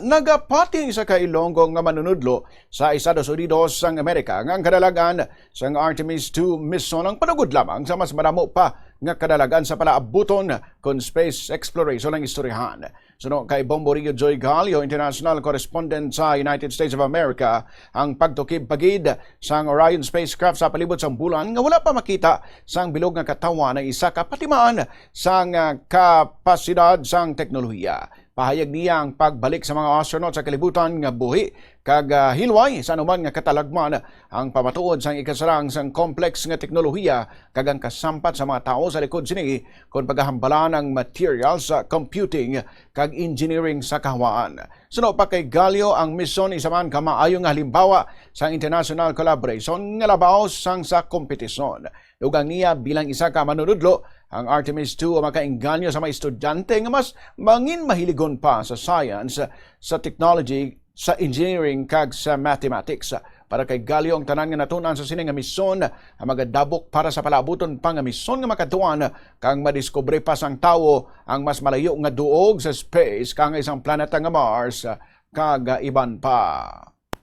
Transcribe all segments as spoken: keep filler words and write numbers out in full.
Nagapati ang isa ka Ilonggo nga manunudlo sa Estados Unidos sang Amerika nga ang kadalagan sang Artemis two mission ang panugod lamang sa mas madamo pa nga kadalagan sa palaabuton kon space exploration ang istoryahan. Suno kay Bombo Rio Joy Gallo, international correspondent sa United States of America, ang pagtukib pa gid sang Orion spacecraft sa palibot sang bulan nga wala pa makita sang bilog nga katawan ang isa ka patimaan sang, ah, kapasidad sang teknolohiya. Pahayag niya ang pagbalik sa mga astronaut sa kalibutan nga buhi kag, ah, hilway sa anuman nga katalagman ang pamatuod sang ikasarang sang complex nga teknolohiya kag ang kasampat sa mga tawo sa likod sini kon pagahambalan ang materials, ah, computing kag engineering sa kahawaan. Suno pa kay Gallo, ang misyon isa man ka maayo nga halimbawa sang international collaboration nga labaw sang sa kompetisyon. Dugang niya, bilang isa ka manunudlo, ang Artemis two makaengganyo sa mga estudyante nga mas mangin mahiligon pa sa science, sa technology, sa engineering, kag sa mathematics. Para kay Gallo, ang tanan nga natun-an sa sini nga misyon ang magadabok para sa palaabuton pa nga misyon nga makatuan kang madiskubre pa sang tawo ang mas malayo nga duog sa space kang isang planeta nga Mars kag iban pa.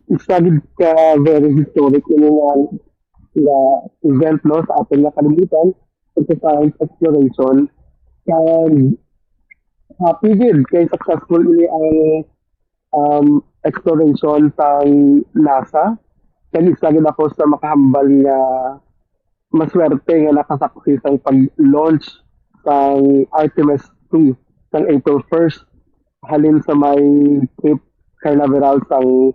Isa gid ka very historic ini nga, nga event, no, sa aton nga kalibutan, sa science exploration. Kag happy gid kay successful ini ang, um, exploration sang NASA. Kag isa gid ako sa makahambal nga maswerte nga nakasaksi sang pag-launch sang Artemis two sang April first halin sa may Cape Canaveral sang